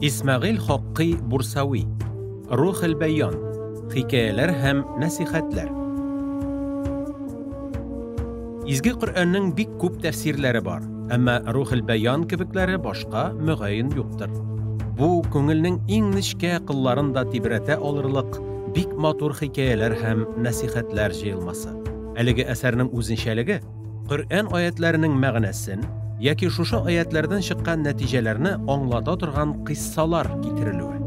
Исмәгыйль Хаккый Бурсави. Рухел бәян. Хикәяләр һәм нәсихәтләр. Изге Коръәннең бик күп тәфсирләре бар, әмма Рухел бәян кебекләре башка мөгаен юктыр. Бу күңелнең иң нечкә кылларын да тибрәтә алырлык бик матур хикәяләр һәм нәсихәтләр җыелмасы. Әлеге әсәрнең үзенчәлеге Коръән аятләренең мәгънәсен яки шушы аятләрдән чыккан нәтиҗәләрне аңлата торган кыйссалар китерелүе.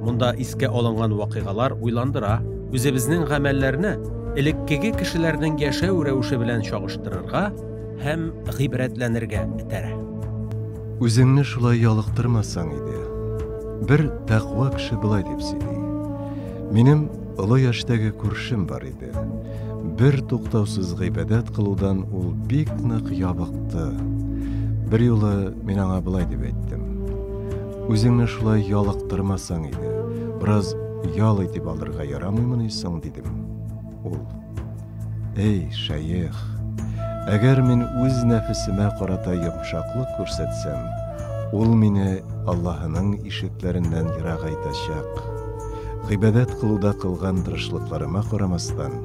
Монда искә алынган вакыйгалар уйландыра, үзебезнең гамәлләрне элеккеге кешеләрнең яшәү рәвеше белән чагыштырырга һәм гыйбрәтләнергә этәрә. Үзеңне шулай ялыктырмасаң иде. Бер тәкъва кеше болай дип сөйли. Минем олы яшьтәге күршем бар иде. Бер туктаусыз гыйбадәт кылудан ул бик нык ябыкты. Бер юлы мин аңа болай дип әйттем. Үзеңне шулай ялыктырмасаң иде, бераз ял итеп алырга ярамыймыни соң, дидем. Ул: Эй, шәех, әгәр мин үз нәфесемә карата йомшаклык күрсәтсәм, ул мине Аллаһының ишекләреннән ерагайтачак. Гыйбадәт кылуда кылган тырышлыкларыма карамастан,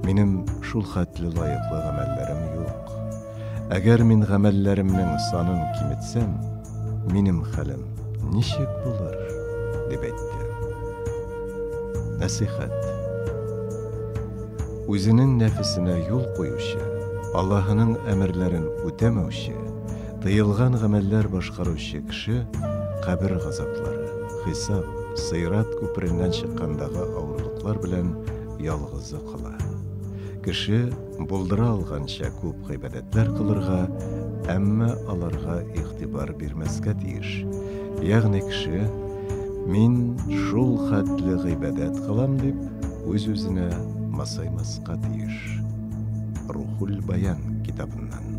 минем шул хәтле лаеклы гамәлләрем юк. Әгәр мин гамәлләремнең санын киметсәм, минем хәлем ничек булыр? дип әйтте. Нәсихәт. Үзенең нәфесенә юл куючы, Аллаһының әмерләрен үтәмәүче, тыелган гамәлләр башкаручы кеше кабер газаплары, хисап, сыйрат күпереннән чыккандагы авырлыклар белән ялгызы кала. Кеше булдыра алганча күп гыйбадәтләр кылырга, әмма аларга игътибар бирмәскә тиеш. Ягъни кеше мин шул хәтле гыйбадәт кылам дип үз-үзенә масаймаска тиеш. Рухул Баян китабыннан.